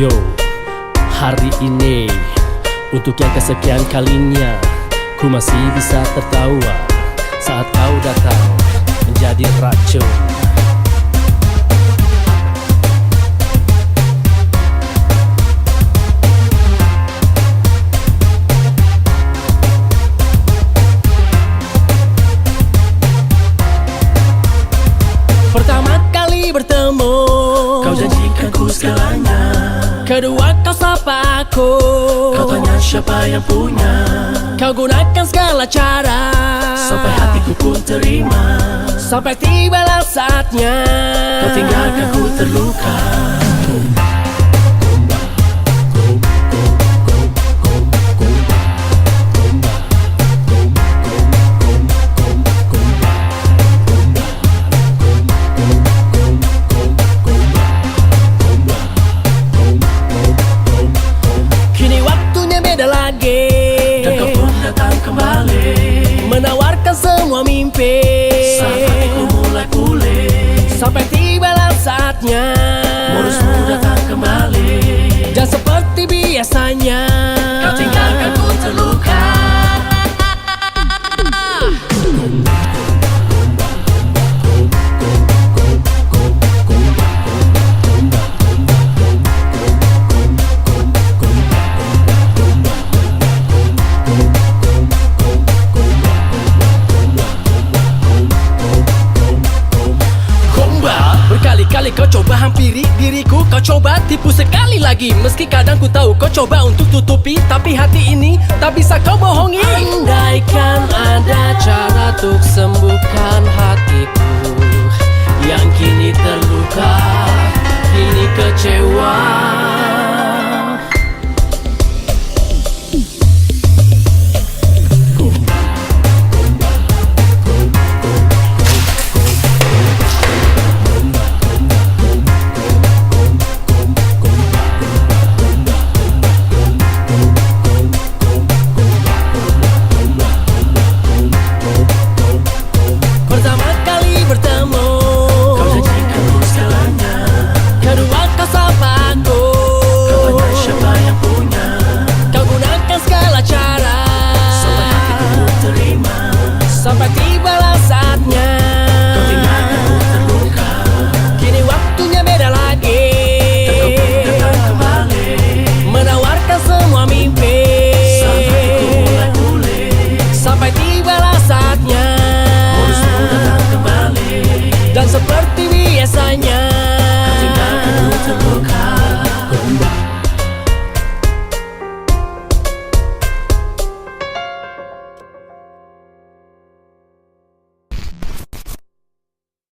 Yo, hari ini untuk yang kesekian kalinya ku masih bisa tertawa saat kau datang menjadi racun. Pertama kali bertemu, kau janjikan ku segalanya. kedua kau sapa aku, Kau tanya siapa yang punya. kau gunakan segala cara Sampai hatiku pun terima. sampai tibalah saatnya Kau tinggalkan ku terluka. Kini waktunya beda lagi, Dan kau pun datang kembali. menawarkan semua mimpi Saat hatiku mulai pulih. sampai tibalah saatnya Modusmu datang kembali. dan seperti biasanya Kau tinggalkan ku terluka. Berkali-kali kau coba hampiri diriku, kau coba tipu sekali lagi. Meski kadang ku tahu kau coba untuk tutupi, tapi hati ini tak bisa kau bohongi. Andaikan ada cara untuk sembuhkan hatiku yang